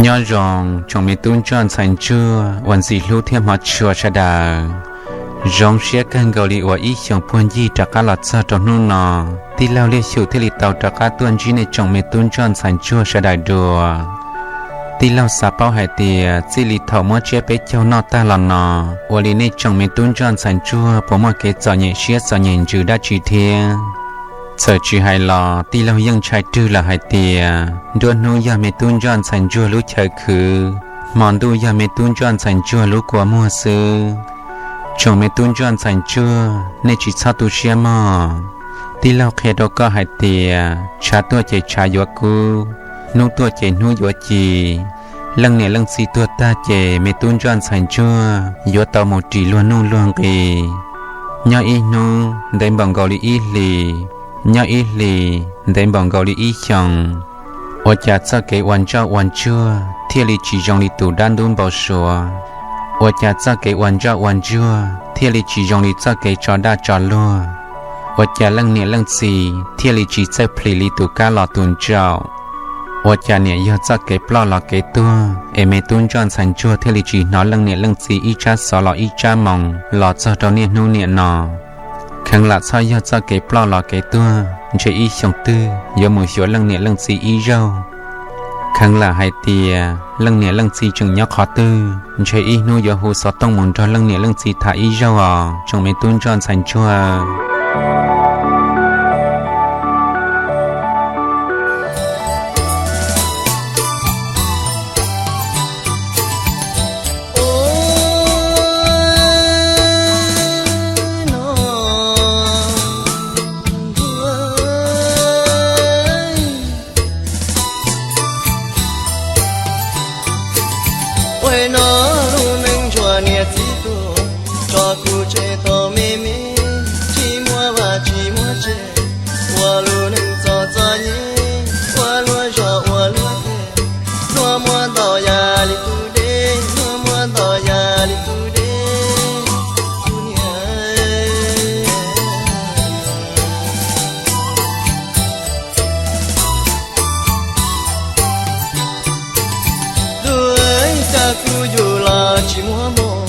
Nyob zoo tsoom me tub ntsuag ntxhais ntsuag uas ntxim hlub thiab hmov tshua sawv daws. Zoo siab kawg nkaus li uas ib xyoos puag ncig rov qab los txog rau hnub no, tij laug Liaj Xyum thiaj li tau rov qab tuaj ntsib nej tsoom me tub ntsuag ntxhais ntsuag sawv daws dua. Tij laug xav paub hais tias txij li thaum muab tsiab peb caug noj tag los no, ua li nej tsoom me tub ntsuag ntxhais ntsuag puas muaj kev txom nyem siab txom nyem ntsws dab tsi thiab? Txawm tsis hais los tij laug yeej ntshai rwg lawm hais tias nruab hnub yog me tub ntsuag ntxhais ntsuag lub chaw khwv, hmo ntuj yog me tub ntsuag ntxhais ntsuag lub kua muag xwb. Tsoom me tub ntsuag ntxhais ntsuag, nej tsis txhob tu siab mog. Tij laug qhia rau koj hais tias tshav tuaj ces tshav yuav kub, hnub tuaj ces hnub yuav ci. Leej niam leej txiv tuag tag ces me tub ntsuag ntxhais ntsuag yuav tau mus ris luag nuj luag nqis. Nyob ib hnub ntev npaum nkaus li ib hlis, nyob ib hlis ntev npaum nkaus li ib xyoos. Ua cas txoj kev ua ntsoj ua ntsuag thiaj li tsis zoo li tus dab ntub npau suav? Ua cas txoj kev ua ntsoj ua ntsuag thiaj li tsis zoo li txoj kev tso daj tso luag? Ua cas leej niam leej txiv thiaj li tsis txawj plhis li tus kab los tus ntsaum? Ua cas niam yog txoj kev ploj los kev tuag es me tub ntsuag ntxhais ntsuag thiaj li tsis hnov leej niam leej txiv ib tsab xov los ib tsab moo los txog rau niaj hnub niam no? Kheev lam txhob yog txoj kev ploj los kev tuag, ntshe ib xyoos twg yuav mus xyuas leej niam leej txiv ib zaug. Kheev lam hais tias leej niam leej txiv tseem nyob qhov twg, ntshe ib hnub yuav hu xov tooj mus nrog leej niam leej txiv tham ib zaug os tsoom me tub ntsuag ntxhais ntsuag. Ua no lub neej ntsuag niam txiv tuag, tso kuv tseg tau me me, tsis muaj vaj tsis muaj tsev, ua lub neej txom txom nyem, ua luag zog ua luag teg, luag muab ntaus ya li kuv deb, luag muab ntaus ya li kuv deb. Kuv niam, lub caij kuv yug los tsis muaj hmoo,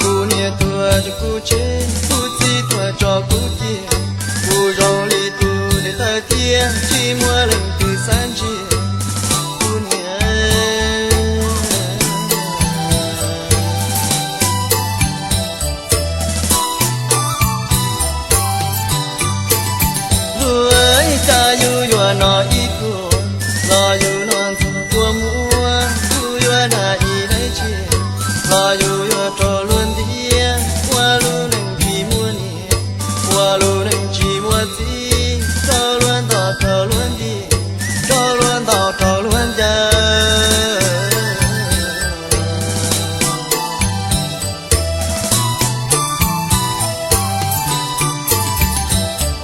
kuv niam tuag tso kuv tseg, kuv txiv tuag tso kuv cia, kuv zoo li tus dej tawg tiaj, tsis muaj leej twg xav ntsia. Kuv niam, lub caij yus yuav noj ib pluag, los yus noj ntxuag kua muag, yus yuav dag ib daim tsiaj, los yus yuav raug luag ntiab, ua lub neej tsis muaj niam, ua lub neej tsis muaj txiv, raug luag ntaus raug luag ntiab, raug luag ntaus raug luag ncaws.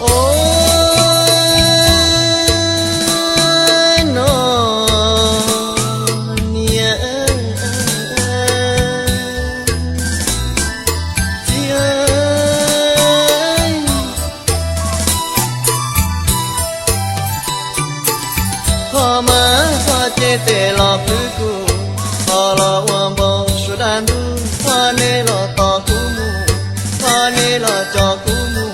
Ua no niam txiv, qhov mas qhov ces tes los pw kuv, qhov los ua npau suav dab ntub, qhov nej los tos kuv mus, qhov nej los coj kuv mus.